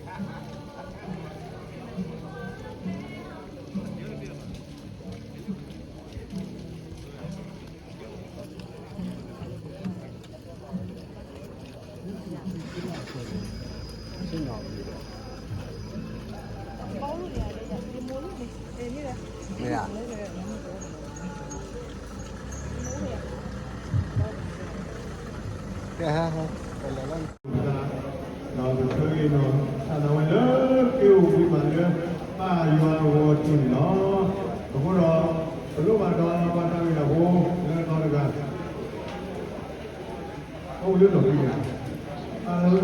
မ့ၢ်ဧါ. ကဲ, ဟဲ, ဟဲ, ပလဲၤလီၤ. ဒီးပဆၢဂ့ၤနီၤ ဆန္ဒဝဲလၢက့အိၣ်ဝံၤမးလၢ ဘၣ်ယွၤအဂီၤထံးန့ၣ်လီၤ. အဃိဒီး ပလိၣ်ဘၣ်ဒီးပှၤတၢ်ဂ့ၢ်တၢ်ဘိလၢအသီတဂၤ အိၣ်လၢလီၢ်ခံန့ၣ် အၢ အတၢ်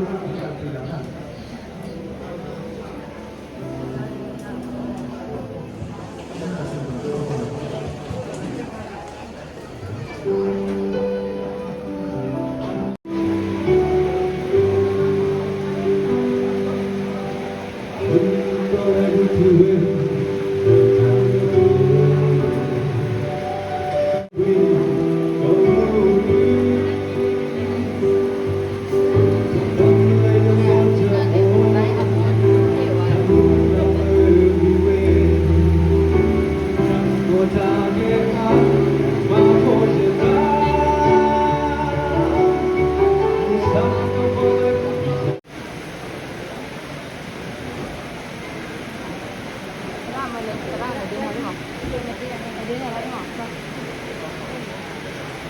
တ့ၢ်တၢ် ကစၢ်ယွၤ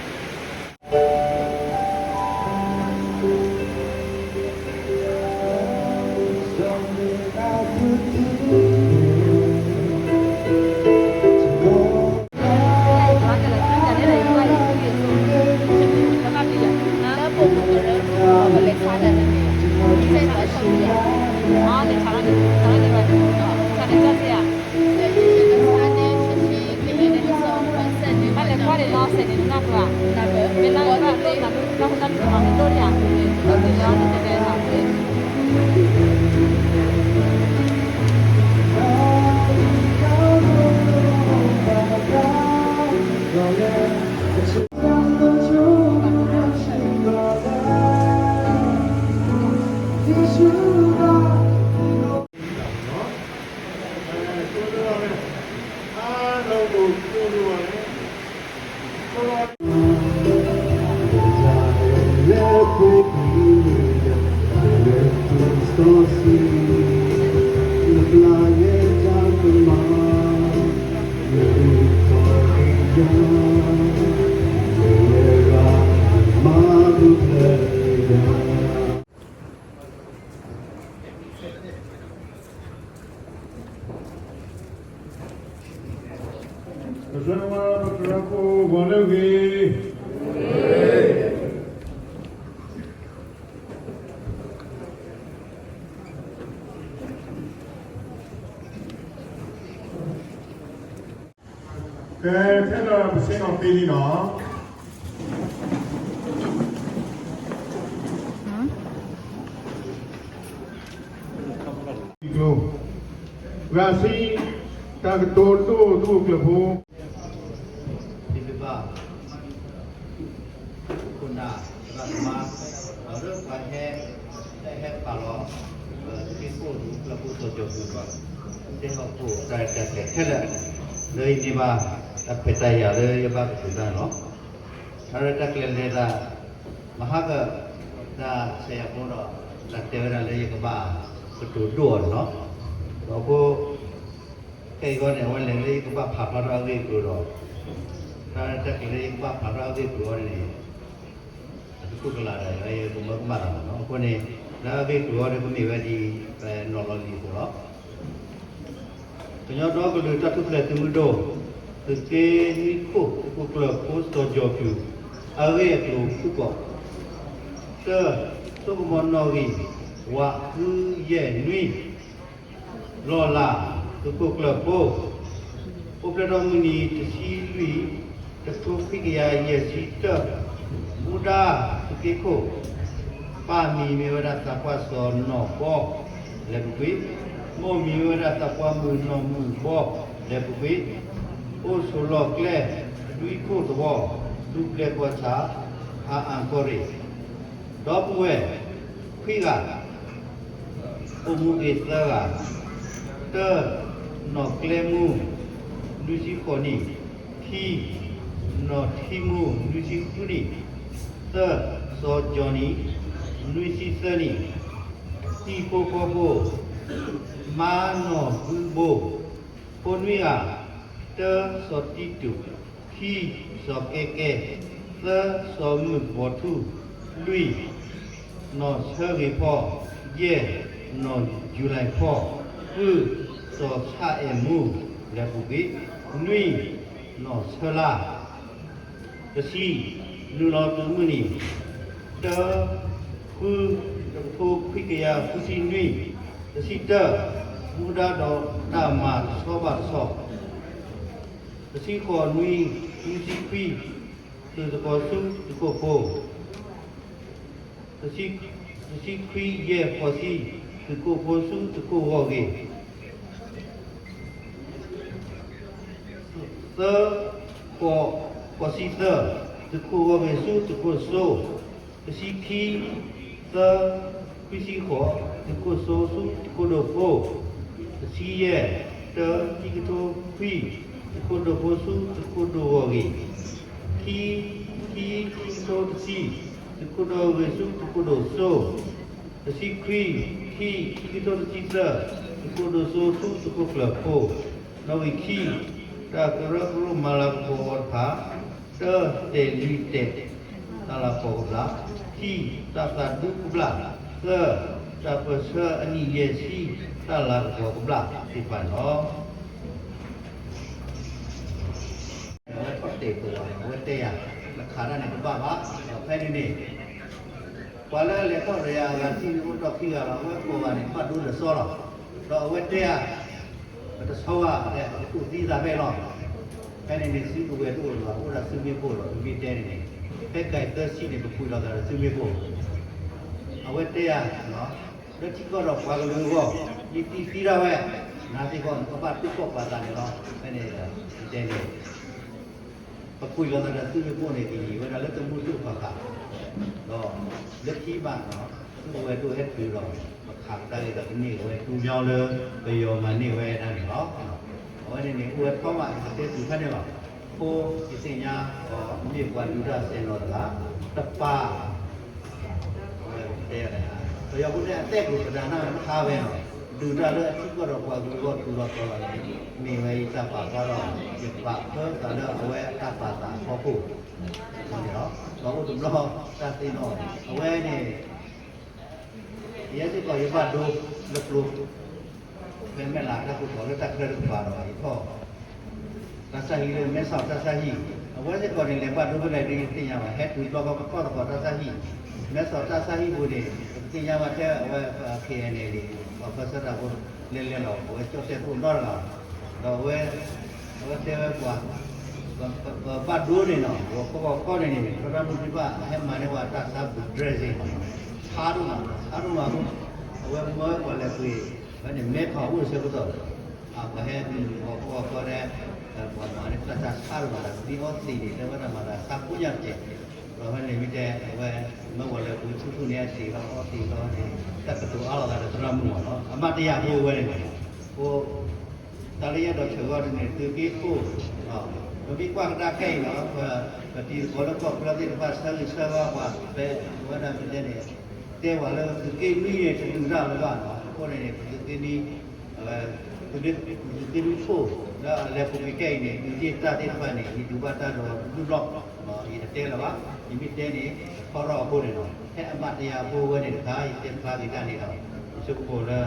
ပသရၣ်ဖိဂီၤလၢဂ့ၤ. ကဲ, ထဲလၢပဆ့ၣ်နီၤသ့လံနီၤ. ကျိ, ဂၤဆံ, တၢ်ကတိၤဒိၣ်ဒိၣ်ကျၢၢ်ဖိ ဒ်ပဘၣ် ခိၣ်နၢ် သရၣ်သမါ ဒီးလၢပှၤဟဲ ဟဲပာ်လီၤ သုးက့ခိၣ် သုးကျၢၢ်ဖိစီၤကၠီၣ်ပူၤ တၢ်ဟီၣ်ခိၣ်တၢ်ရဲၣ်တၢ်ကျဲၤခဲလၢာ် လၢယန့ၢ်ဘၣ် တၢ်ခွဲးတၢ်ယာ်လၢယဘၣ်ကတိၤတၢ်န့ၣ်လီၤ. တၢ်ရဲၣ်တၢ်ကျဲၤလဲၤတၢ် မဟါက တၢ်ဆဲးယၤဖိဒီး တၢ်တဲဝဲဒၣ်လၢယကဘၣ်ကတိၤဒိၣ်အီၤန့ၣ်လီၤ. ဒီးအဃိ ခဲအံၤအဂီၢ်န့ၣ် အဝဲလဲၤလၢယကဘၣ်ဖးဖျါထီၣ်အဂ့ၢ်အကျိၤဒီး တၢ်ရဲၣ်တၢ်ကျဲၤလၢယကဘၣ်ဖးထီၣ်အဂ့ၢ်အကျိၤအီၤန့ၣ် အတခိၣ်ကလာ်ဒီး ယကမၢကမၣ်တၢ်မးနီၤ. အဃိန့ၣ် လၢအဂ့ၢ်အကျိၤအီၤဒီး ကမ့ၢ်ဝဲဒ်အံၤ ပနီၤလီၤလံအသိးလီၤ. ကညီဒီကလုာ်တၢ်ထူၣ်ဖျဲးသုးမုၢ်ဒိၣ် သုးက့နွံခိၣ် သုးခိၣ်ကျၢၢ်ဖိစီၤကၠီၣ်ပူၤ အဂ့ၢ်အကျိၤဖုၣ်ကိာ်, တၢ, စိကမီၤနီၣ်ဂံၢ် ဝးဃုယဲၢ်နွံ လီၤလး သုးခိၣ်ကျၢၢ်ဖိ အိၣ်ဖျဲၣ်ထီၣ်မုၢ်နံၤတဆံလွံၢ် တထိခွံကယၤယဲၢ်ဆံတၢ, မူဒါ သုးက့ခိၣ်, ပၢ်မံၤမ့ၢ်ဝဲဒၣ်သးပှၢ်စီၤနီၢ်ဘီ လဲၤပူၤကွံာ်, မိၢ်မံၤမ့ၢ်ဝဲဒၣ်သးပှၢ်မုၣ်နီၢ်မုၣ်ဘီ လဲၤပူၤကွံာ်, အိၣ်ဆိးလီၢ်ကျဲ ဒွံခိၣ်သဝီ ဒူပျဲၢ်ကီၢ်ဆၣ် ဖးအၣ်ကီၢ်ရ့ၣ် ဒီပုၢ်ဝဲၢ် ခွံဂၤ, တၢ် ပိာ်မူဂ့ၤသၢဂၤ, တၢ, နီၢ်ကျဲမူ, နွံဆံဃိးနံၣ်, ခံ, နီၢ်ထံမူ, နွံဆံဃုနံၣ်, သၢ, စီၤကၠီနံၣ်, နွံဆံသၢနံၣ်, ဟံၣ်ဖိဃီဖိ, မါနီၢ်ဘုဘိ, ဖိနွံဂၤ, တၢ စီၤတံတူး, ခံ, စီၤကဲကဲ, သၢ, စီၤမုၢ်ဘီထူ, လွံၢ်, နီၢ်ဆၢဂ့ၤဖီ, ယဲၢ်, နီၢ်ယူၤလံဖီ, ဃု, စီၤဆၣ်အဲၣ်မူ, လဲၤပူၤကွံာ်, နွံ, နီၢ်ဆၢလါ, တဆံ, နုာ်လီၤသုးမုၢ်နံၤ, တၢ, ဃု, တကထိခွံကယၤဃုဆံနွံ, တဆံတၢ, မူဒါဒီးတၢ်မၤတဆီဘၣ်တဆီ, တဆံဃိးနွံ, နွံဆံခွံ, သုးသကိးဆူသုးခိၣ်ဖိ, တဆံခွံယဲၢ်ဃိးဆံ, သုးခိၣ်ဖိဆူသုးခိၣ်ဂီၢ်ဂ့ၤ, သၢ, ဃိး, ဃိးဆံသၢ, သုးခိၣ်ဂီၢ်ဂ့ၤဆူသုးခိၣ်စိ, တဆံခံ, သၢ, ခွံဆံဃိး, သုးခိၣ်စိဆူသုးခိၣ်ဒိၣ်ဖိ, တဆံယဲၢ်, တၢ, ခံကထိခွံ, သုးခိၣ်ဒိၣ်ဖိဆူသုးခိၣ်ဒိၣ်ဂီၢ်ဂ့ၤ, ခံ, ခံ, ခံကထိတဆံ, သုးခိၣ်ဒိၣ်ဂီၢ်ဂ့ၤဆူသုးခိၣ်ဒိၣ်စိ, တဆံခွံ, ခံ, ခံကထိတဆံသၢ, သုးခိၣ်ဒိၣ်စိဆူသုးခိၣ်ကျၢၢ်ဖိ, နီၣ်ဂံၢ်ခံ, တၢ်ကရၢကရိမၤလၤကပီၤအီၤတဖၣ်, တၢ, တဲာ်လွံၢ်တဲာ်, တၢ်လၤကပီၤကဘျၣ်, ခံ, တၢ်သးဒူကဘျၣ်, သၢ, တၢ်ပၢၢ်ဆၢအနံၣ်ယဲၢ်ဆံ, တၢ်လၤကပီၤကဘျၣ်သ့ၣ်တဖၣ်န့ၣ်လီၤ. အဝဲထီၣ်တဲာ်ပှၤ, အဝဲတဲယၤ, တခးတၢ်န့ၣ်တဘၣ်ဘၣ်, ဒီးဖဲန့ၣ်န့ၣ်, ပှၤလၢအလဲၤထီၣ်ရၤယၤအဂၤတဆံန့ၣ် အိၣ်ဒီးခံဂၤလီၤ. အဝဲကိးဂၤန့ၣ် ဘၣ်ဒိလၢာ်စီလီၤ. ဒီးအဝဲတဲယၤ, ပတဆီဘၣ်, ပကူးသံသးဖဲလီၤ. ဖဲန့ၣ်န့ၣ် စုကဝဲၤတအိၣ်လၢၤဘၣ်, အိၣ်ဒၣ်စုမ့ၣ်ပိၢ်လီၤ. ပမ့ၢ်တဲန့ၣ်န့ၣ်, ဖဲကၤအံၤသၢဆံန့ၣ် ပကွံာ်လီၤသးဒီးစုမ့ၣ်ပိၢ်, အဝဲတဲယၤ လၢထံကီၢ်ဒီးပှၤကလုာ်အဂီၢ်, မ့ၢ်သံသံဒၣ်ဝဲ, နၤသ့ၣ်ကီး နကဘၣ်တူၢ်ကီၣ်ပာ်သးန့ၣ်လီၤ. ဖဲန့ၣ်ဒီး ယတဲန့ၣ်, ပကွံာ်လီၤသးဒီးစုမ့ၣ်ပိၢ်န့ၣ် ကယံာ်ဝဲဒၣ်လၢတမူတကိၣ်ဃၣ်ဃၣ်, ဒီးလၢခံဘၣ်, စုကဝဲၤဒိၣ်ဟဲတုၤဒီး ပခးကဒါက့ၤဒီးကန့ၢ်ဝဲတူၢ်ညီလၢ ပယီၤမၤန့ၢ်ဝဲဒၣ်န့ၣ်လီၤ. အဝဲန့ၣ်န့ၣ် အိၣ်ဝဲထီမး ယကတဲတုၤဖဲန့ၣ်လီၤ. အဃိ ယသ့ၣ်ညါအီၤ မ့ၢ်ပှၤဒုးတၢ်ဆဲးလီၤတဂၤ, တပၤ အဝဲတဲ, ပယီၤဖိတဲ အသဲၣ်ကျိၤသဒါနၢ်ဝဲခါဝဲနီၤ, ဒုးတၢ်လၢအထံကီၢ်ဒီးပှၤကလုာ်အဂီၢ်တုၤလီၤတီၤလီၤန့ၣ်, မ့ၢ်ဝဲယတၢ်ပာ်ဖျါထီၣ်, ယပာ်ဖျါသးလၢအဝဲအတၢ်ပာ်သးအဖီခိၣ်န့ၣ်လီၤ. ဒီးအိၣ်တဘျီတၢ်သ့ၣ်နီၣ်, အဝဲန့ၣ် ယဲစ့ၢ်ကီးယဘၣ်ဒိလၢကျိ ဖဲမဲၢ်လးတၢ်ကိးတီၤလၢတၢ်ချၢတကပၤဒီး ယထီၣ် တၢ်ဆါဟံၣ်လၢမဲဆီးတၢ်ဆါဟံၣ်, အဝဲစ့ၢ်ကီးန့ၣ် လဲၤဘၣ်ဒိဖဲလဲၣ်ဒ်ယတသ့ၣ်ညါဘၣ်, ဟဲတုၤဘျီဃီပတီၢ်သကိးတၢ်ဆါဟံၣ်, မဲဆီးတၢ်ဆါဟံၣ်ပူၤန့ၣ် ပတသ့ၣ်ညါဘၣ်ထဲအဝဲ ခ့ၣ်အဲၣ်အံၣ်လ့ၣ် ပှၤပၢဆှၢတၢ်ဖိလဲၤလဲၤလီၤ, အဝဲကၠီၣ်တဲၣ်ခိၣ်နီတဂၤ, ဒီးအဝဲ အဝဲတဲဝဲပှၤ ပဘၣ်ဒိန့ၣ်နီၤ, ပခီခီန့ၣ်န့ၣ် သရၣ်မုၣ်ဒံးဘၣ် အဟဲမၤန့ၢ်ဝဲတၢ်ဆါပူၤ dressing ဆါဒိၣ်မး, ဆါဒိၣ်မးအဃိ အဝဲမၢပှၤလဲၤပှ့ၤ ဖဲန့ၣ် မဲထီၣ်အိၣ်ဆၢကတီၢ်, ပှၤဟဲမုၢ်မုၢ်ခီခီခီန့ၣ် ပှၤမၤန့ၢ်တၢ်ဆါဆါဒိၣ်မး ဒီးမ့ၢ်အီသံးန့ၣ် တဲဝဲဒၣ်မၤသးဆါကိညါတကဲး, ဒီးဖဲန့ၣ်မ့ၢ်တဲ အဝဲ မၢပှၤလဲၤပှ့ၤဆူၣ်ဆူၣ်န့ၣ် အစံးလီၤအီသံးလီၤန့ၣ် တၢ်ကတိၤအါလိာ်သးဒီးသရၣ်မုၣ်မးနီၤ, အမၤတယာ်ဖိဝဲန့ၣ်, အိ တၢ်လၢယအဲၣ်ဒိးဆၢဂီၢ်ဒ်န့ၣ် သုးက့ခိၣ်, ပမ့ၢ်ကွၢ်ကဒါခဲအံၤနီၤ, ပတံၤသကိးလၢကီၢ်ချၢသ့ၣ်တဖၣ် ဆၢဂ့ၤဆၢဝါပှၤ ဖဲဝဲဒၣ်မ့ၢ်တဲန့ၣ်, တဲပှၤလၢသုးက့နွံန့ၣ် တဒုးတၢ်လၢၤဘၣ်နီၤ, အဃိန့ၣ်န့ၣ် ပသုးက့နွံ သုးက့နွံခိၣ် လၢအလဲၤပူၤကွံာ်ခဲအံၤန့ၣ် ဒုးတ့ၢ်တၢ်သ့ၣ်တဖၣ်န့ၣ် ယဒုးဘၣ်တၢ်ဒီးဘျုးဘျီ, ယတတဲလၢၤဘၣ်, ယမ့ၢ်တဲန့ၣ် ထီထီၣ်အဃိန့ၣ်နီၤ, ဖဲအမၤတယာ်ဖိဝဲန့ၣ်တခါ ယတဲဖျါက့ၤတၢ်န့ၣ်ဒီး ယဆိကမိၣ်လၢ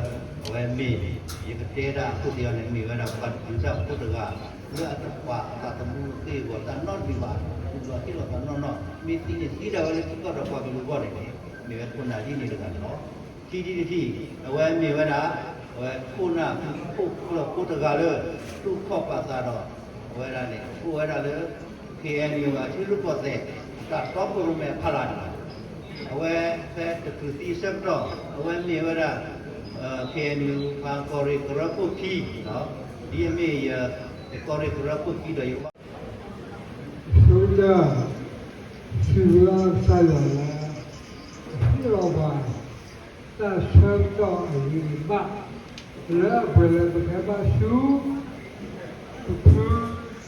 အဝဲမ့ၢ် ယကတဲဒၣ်အခိၣ်သ့ၣ်အီၤန့ၣ် မ့ၢ်ဝဲဒၣ်ပှၤတဒုးတၢ်ဖိတဂၤ လၢအတပာ်အသးသမူအက့ၢ်အဂီၤတၢ်နီတမံၤဘၣ်, ဒုးဟ့ၣ်လီၤသးနီၢ်နီၢ်, မ့ၢ်သံန့ၣ်သံဒၣ်ဝဲလၢထံကီၢ်ဒီးပှၤကလုာ်အဂီၢ်န့ၣ်န့ၣ် မ့ၢ်ဝဲခိၣ်နၢ်ဒ်န့ၣ်တဂၤန့ၣ်လီၤ. ခံထံၣ်တထံၣ် အဝဲမ့ၢ်ဝဲဒၣ် အဝဲခိၣ်နၢ်ခိၣ်ကျၢၢ်ဖိတဂၤလၢ တူၢ်ခီၣ်ပာ်သးဒီး အဝဲဒၣ်န့ၣ် အိၣ်ဝဲဒၣ်လၢ ခ့ၣ်အဲၣ်ယူၣ် အထံရူၢ်ကီၢ်သဲး တၢ်တီခိၣ်ရိၣ်မဲအဖီလာ်န့ၣ် အဝဲဖဲတချုးသံအဆၢကတီၢ် အဝဲမ့ၢ်ဝဲဒၣ် ခ့ၣ်အဲၣ်ယူၣ် ပှၤကီၢ်ရ့ၣ်ကရၢခိၣ်ခံ, ဒ်အမ့ၢ်ယ ကီၢ်ရ့ၣ်ကရၢခိၣ်ခံဒီးယဘၣ် ဆိကတၢၢ် စံးဘျုးကစၢ်ယွၤလၢ ဟ့ၣ်လီၤပှၤ တၢ် တၢ်ဆၢကတီၢ်အဂံၢ်အဘါ လၢအပှဲၤလၢပကဘါဆူ ပဖု သုး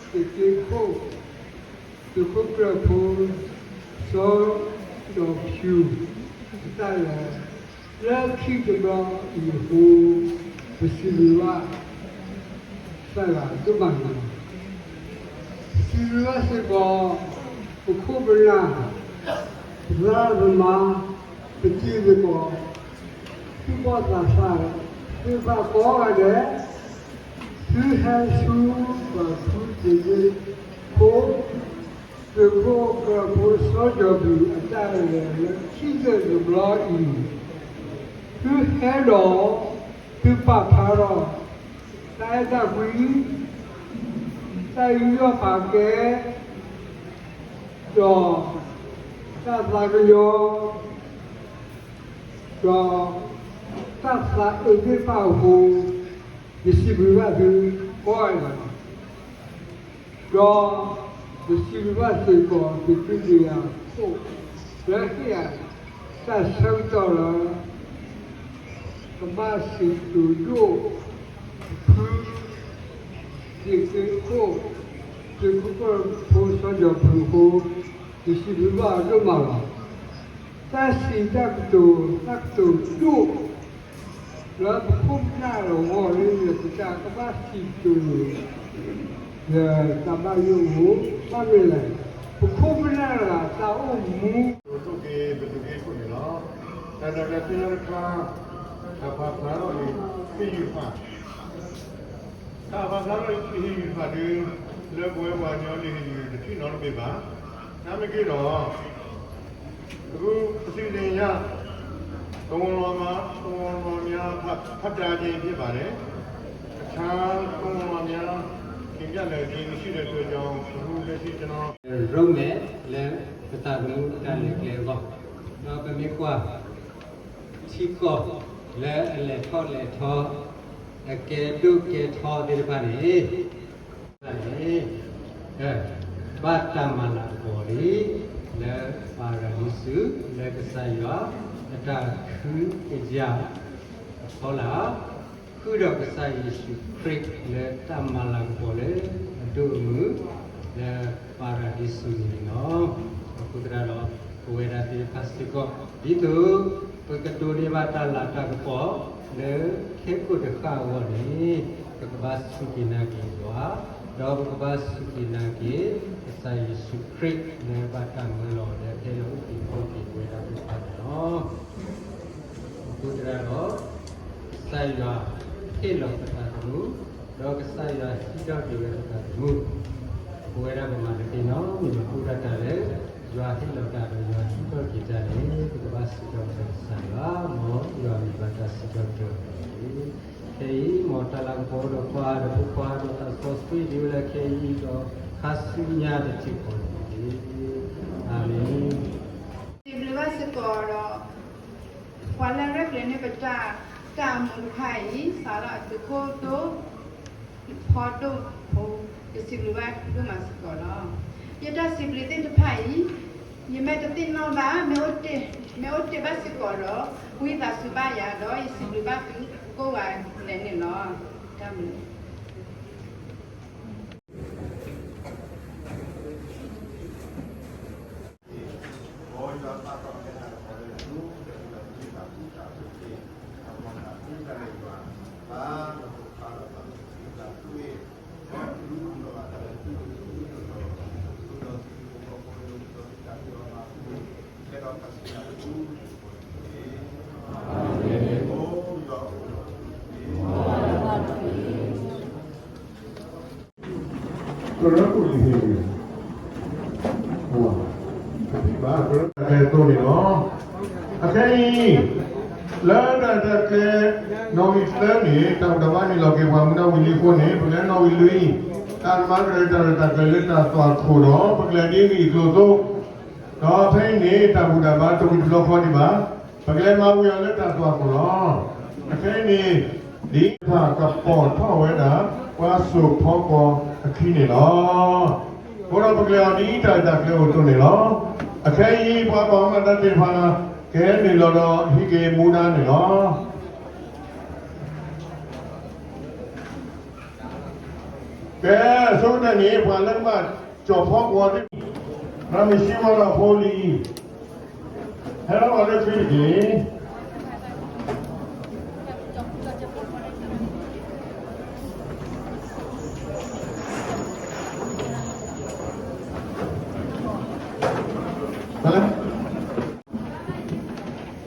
က့ခိၣ် သုးခိၣ်ကျၢၢ်ဖိ စီၤကၠီၤဖၠူၣ် အတၢ်လဲၤ လၢခံတဘျီအံၤအဃိ ပစံးဘျုးဘၣ် ကစၢ်ယွၤဒိၣ်မးန့ၣ်လီၤ. ပစံးဘျုးဘၣ်စ့ၢ်ကီး ပခိၣ်ပနၢ် ပသရၣ်သမါ ပတံၤသကိး သူၣ်ဘီၣ်သးစၢ်သ့ၣ်တဖၣ်ကိးဂၤဒဲး သုဟဲဆူပဖုသုးက့ခိၣ် သုးခိၣ်ကျၢၢ်ဖိစီၤကၠီၤဖၠူၣ်အတၢ်လဲၤလၢခံသၢတဘျီအံၤ သုဟဲဒီး သုပာ်ဖျါထီၣ် တၢ်အဲၣ်တၢ်ကွံ တၢ်ယူးယီၣ်ပာ်ကဲ ဒီး တၢ်သးကညီၤ ဒီး တၢ်သးအုးသ့ၣ်တဖၣ်အဃိ ယစံးဘျုးဘၣ်သုကိးဂၤဒဲးလီၤ. ဒီး ယစံးဘျုးဘၣ်စ့ၢ်ကီး သုးက့ယၤခိၣ် လၢဟ့ၣ်ယၤ တၢ်ဆၢကတီၢ်လၢ ကဘၣ်စံးကတိၤဒိၣ် ဖု သုးက့ခိၣ် သုးခိၣ်ကျၢၢ်ဖိစီၤကၠီၤဖၠူၣ်အဃိ ယစံးဘျုးဘၣ်အီၤဒိၣ်မးလီၤ. တၢ်စံးတၢ်ကတိၤ တၢ်ကတိၤဒိၣ် လၢပခိၣ်ပနၢ်အဂီၢ်လၢယကစၢ်ကဘၣ်စံးကတိၤန့ၣ် ယတၢ်ဘၣ်ယိၣ်အဃိ ဘၣ်မနုၤလဲၣ်, ပခိၣ်ပနၢ်တဂၤတၢ်အိၣ်မူ ဒိၣ်က့ၤပသုးက့ခိၣ်န့ၣ်လီၤ. တၢ်ဒၣ်တၢ်ဆူညါတခါ တၢ်ပာ်ဖျါထီၣ်န့ၣ် ဟ့ၣ်ယုၢ်ဃာ် တၢ်ပာ်ဖျါထီၣ်ဟ့ၣ်ယုၢ်ဃာ်ဒု လၢပဝဲပှၤကညီလံာ်ဟ့ၣ်ယုၢ်တထံၣ်နီတဘ့ၣ်ဘၣ်. နာ်မ့ၢ်က့ၤဒီး အခု ပသ့ၣ်ညါ သဝီလီၤမး သဝီလီၤမး ဖတ်တာခြင်းဖြစ်ပါတယ်. တခြားသဝီလီၤမး တင်ပြမယ်ခြင်းမရှိတဲ့အတွက်ကြောင့် အခုလက်ရှိကျွန်တော် ရိမ့် လၢပသးသမူတၢ်လဲၤကျဲအဂီၢ် ဒီးပမ့ၢ်ကွၢ် ထံကီၢ်လၢအလဲၤထီၣ်လဲၤထီ အကဲဒိၣ်ကဲထီသ့ၣ်တဖၣ်န့ၣ် ဘၣ်တၢ်မၤလၤကပီၤလံ လၢပၤရၤဒံစူၤ လၢကစၢ်ယွၤအတၢ်ကဟုကယာ်အဖီလာ် ဃုာ်ဒီးကစၢ်ယ့ၣ်ၡူးခရံာ်လၢတၢ်မၤလၤကပီၤလၢအဒိၣ်အမုၢ် လၢပၤရၤဒံစူၤန့ၣ်လီၤ. အဃိသတးဒီး ပဝဲဒၣ်သ့ၣ်တဖၣ်စ့ၢ်ကီး ဒ်သိးပကဒိးန့ၢ်ဘၣ်တၢ်လၤတၢ်ကပီၤလၢခဲကိာ်တဃၣ်အဂီၢ်န့ၣ် ပကဘၣ်စူၢ်က့ၤနာ်က့ၤယွၤ ဒီးပကဘၣ်စူၢ်က့ၤနာ်က့ၤ ကစၢ်ယ့ၣ်ၡူးခရံာ်လၢဘၣ်တၢ်မၢလီၤလၢအဟဲလီၤအုၣ်က့ၤခီၣ်က့ၤပဝဲဒၣ်သ့ၣ်တဖၣ်န့ၣ်လီၤ. အဃိသတးဒီး ကစၢ်ယွၤဟ့ၣ်လီၤပသးသမူ ဒီးကစၢ်ယွၤဟံးထီၣ်က့ၤဝဲပသးသမူ ပဝဲဒၣ်ပမၤတသ့နီတမံၤ မ့ၢ်ဃုာ်ဒၣ်တၢ်လၢ ယွၤဟ့ၣ်လီၤတၢ်ဒီးယွၤဟံးထီၣ်က့ၤတၢ်န့ၣ် ပကဘၣ်စံးထီၣ်ပတြၢၤကစၢ်ယွၤ မ်ယွၤမ့ၢ်ဘၣ်တၢ်စံးထီၣ်ပတြၢၤအီၤတက့ၢ်. ခဲအံၤ မ်တၢ်လၤကပီၤဒီးပှၤဒီးဖိခွါဒီးတၢ်စီဆှံဒ်ဝဲဒၣ်ခဲအံၤဒီး ခါဆူညါတထံၣ်ဃီန့ၣ်တက့ၢ်. အၤမ့ၣ်. စံးဘျုးဘၣ်စ့ၢ်ကီးဒီး ပှၤလၢရဲၣ်ကျဲၤန့ၢ်ပတၢ် တၢ်အမူတဖၣ်အံၤ စးထီၣ်အသုးခိၣ်ဒိၣ် ဖီဒိၣ်ဖိ ယစံးဘျုးဘၣ်ဒိၣ်မးစ့ၢ်ကီးလီၤ. ယတၢ်စံးဘျုးသ့ၣ်တဖၣ်အံၤ ယမ့ၢ်တသ့ၣ်နီၣ်ဘၣ် မ့ၢ်အိၣ်တ့ၢ်ဘၣ်စ့ၢ်ကီးဒီး ဝံသးစူၤဘၣ်ယၤဒီး ယစံးဘျုးဘၣ်သုကိးဂၤဒဲးန့ၣ်လီၤ. တၢ်ဘျုး ကရၢခိၣ်လံၤဟ့ၣ်ဂ့ၤ ဘၣ်ကရၢခိၣ်န့ၣ်လီၤ. အခဲအံၤ လၢတၢ်ရဲၣ်တၢ်ကျဲၤ နီၣ်ဂံၢ်သၢန့ၣ် တၢ်ဘၣ်မၤန့ၢ်လီၤက့ၤပှၤမုၢ်နီၣ်ဝံၤလံအဃိန့ၣ် ပကလဲၤနီၣ်ဂံၢ်လွံၢ် တၢ်ကမၤကရၢတၢ်ရဲၣ်တၢ်ကျဲၤလၢတၢ်သွၣ်ခိၣ်ဒီး ပကလဲၤဒ်ဂံၢ်အကျိၤအသိး ဒီးဖဲအံၤန့ၣ် တၢ်ဘူၣ်တၢ်ဘါတမံၤတဘျီဃီဒံးဘၣ် ပကလဲၤမၤဝံၤအီၤလၢတၢ်သွၣ်ခိၣ်လီၤ. အခဲအံၤန့ၣ် ဒ်တၢ်ကပီၤထီၣ်ဝဲဒၣ် ပှၤစိာ်ဖီကွီၤအခံန့ၣ်လီၤ. အဃိဒီးပကလဲၤအီၤဒ်တၢ်ရဲၣ်တၢ်ကျဲၤအိၣ်အသိးန့ၣ်လီၤ. အခဲအံၤ ပှၤဘၣ်မူဘၣ်ဒါသ့ၣ်တဖၣ် ကဲ နုာ်လီၤဒီးဟံးက့ၤမူဒါန့ၣ်လီၤ. ကဲ အဆိကတၢၢ်န့ၣ် ပှၤလၢကဘၣ်ကၠီၣ်ဖီကွီၤသ့ၣ်, ရၤမံၤစံဝါဒီးဖိလံၤအံၤ, ဟဲထီၣ်လီၤလၢခရံာ်တက့ၢ်.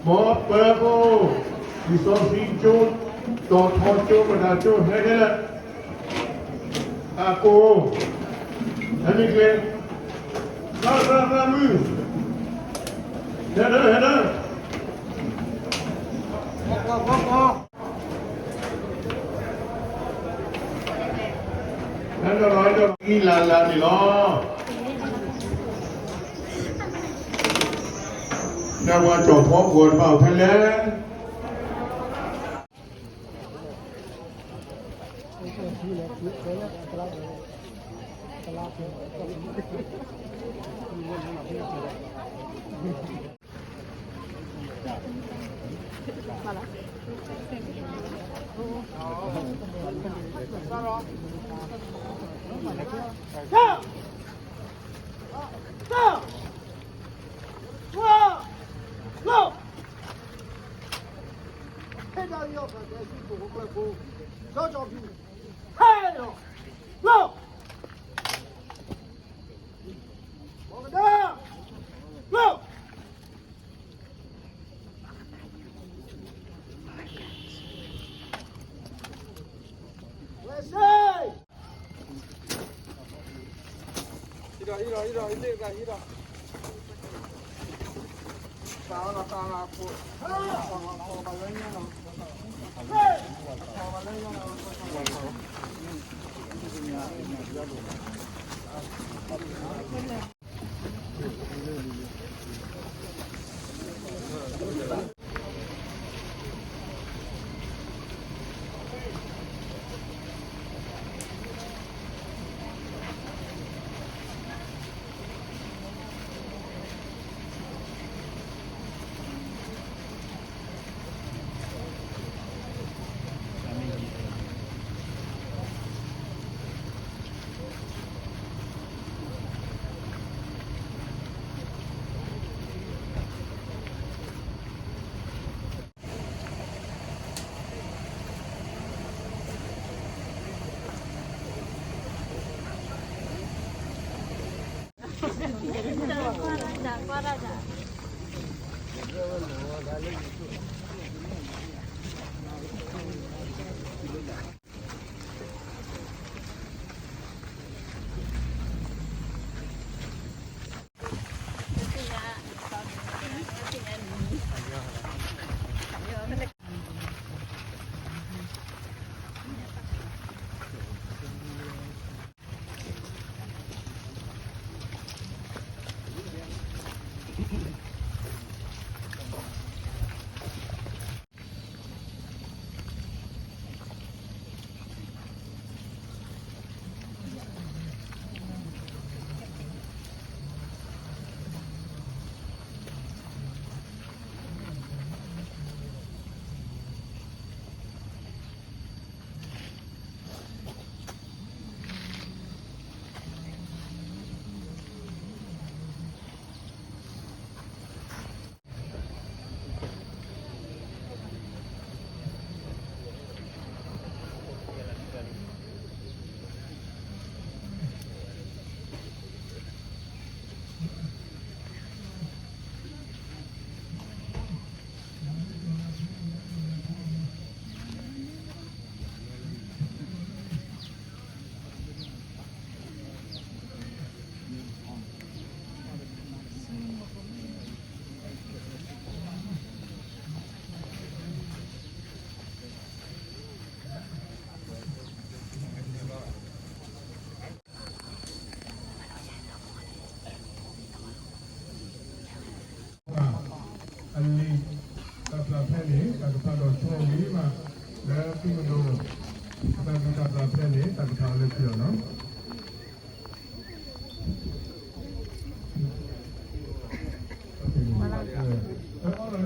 မ်ပၢၤဖိ, လံာ်စီဆှံကၠိ, တီၤထီကၠိ, မတၤကၠိ ဟဲခဲလၢာ်, အကိး, ဟဲမ့ၢ်ကျဲ, သရၣ်သရၣ်မုၣ်, ဟဲဒၢ ဟဲဒၢ ဟဲဒၢလီၤ ဟဲဒၢလီၤ အံၤလၢ်လၢ်န့ၣ်လီၤ. နပှၤကၠီၣ်ဖီကွီၤတဖၣ်အိၣ်ဖဲလဲၣ်.အလံာ်တၢ်ပျၢ်ဖဲန့ၣ် တၢ်ကဖးဒီးဆိဝံၤမး လၢသုးမုၢ်ဒိၣ် တၢ်ကဖးတၢ်ပျၢ်ဖဲန့ၣ် တၢ်ကဖးအီၤလၢခံလီၤနီၤ.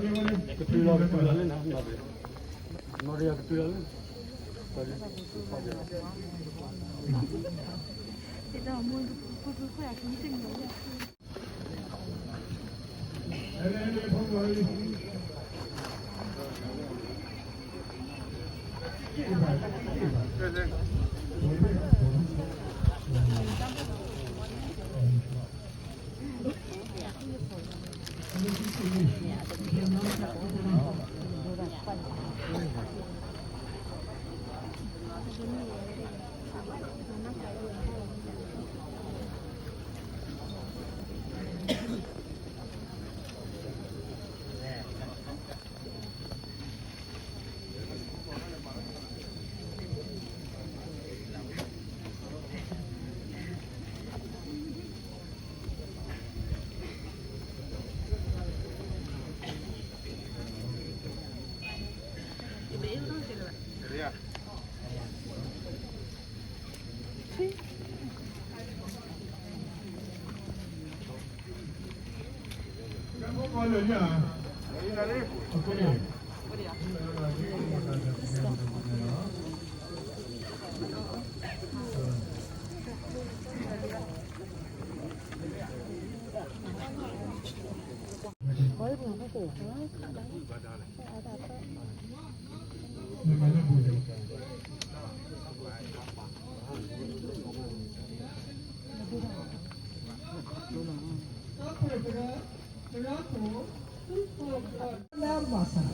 လၢမၤစၢ်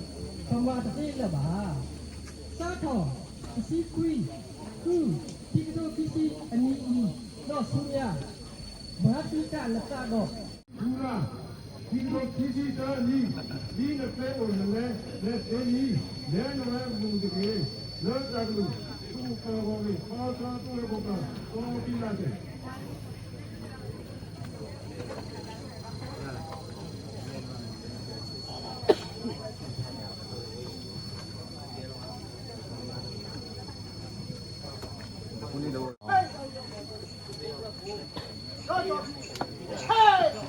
ပမၤတသ့လၢၤဘၣ်. စးထီၣ် တဆံခွံ ဃု ခံကထိခံဆံအနံၤအံၤ ဒီးဆူညါ ဘါထုကဖၣ်နသးဒီး ဃုလါ ခံကထိခံဆံတၢနံၤ ဒ်နကျဲအိၣ်နလဲၤ လဲၤသ့န့ၣ် လဲၤနဝဲမုာ်တက့ၢ်. လၢတၢ်ကလုၢ် သူၣ်အိၣ်ကီၢ်ဂီၢ်ဂ့ၤ ခီဆၢသူ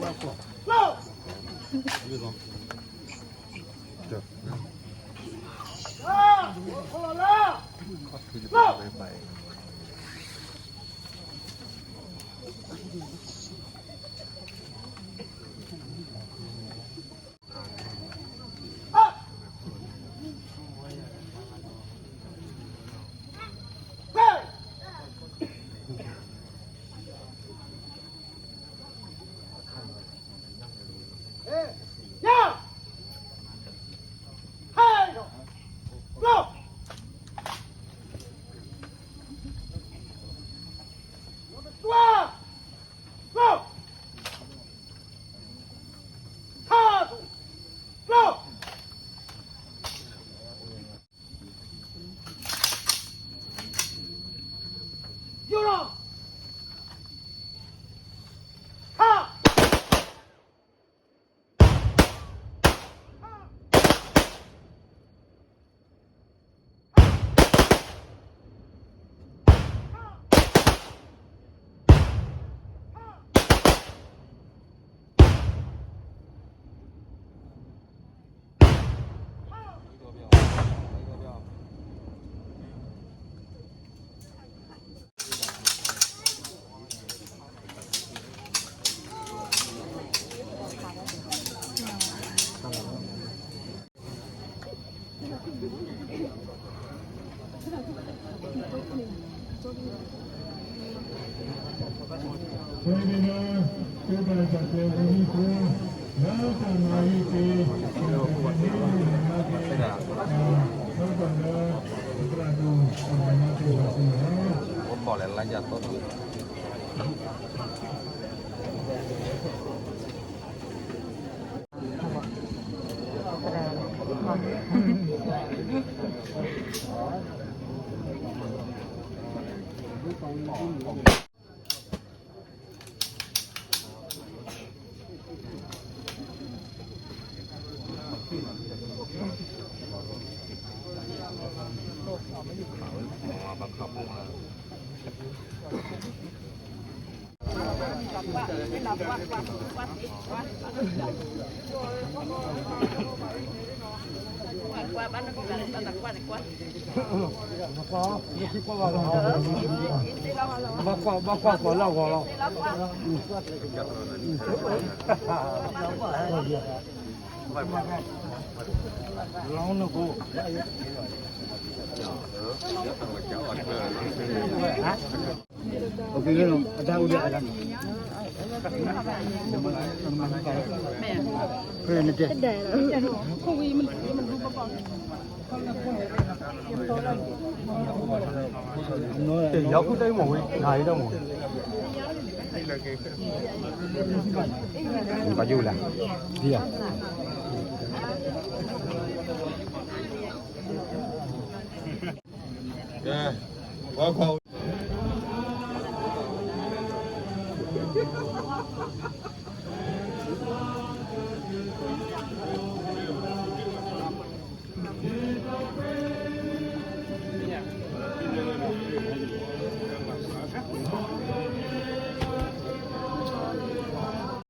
ဝဲၢ်ကိးပၤ ကီၢ်ပံၤလၢ်စဲၣ် ဘၣ်ကွၢ် ဘၣ်ကွၢ်ကွၢ်လၢအဂီၢ်လီၤ. ယီၤခိၣ်တၢ်အံၤမ့ၢ်ဝဲ နၤအံၤတၢ်မ့ၢ်ဝဲ ကယူၤလၢ ဒ်ယီၤ ကဲ ဝဲခွါ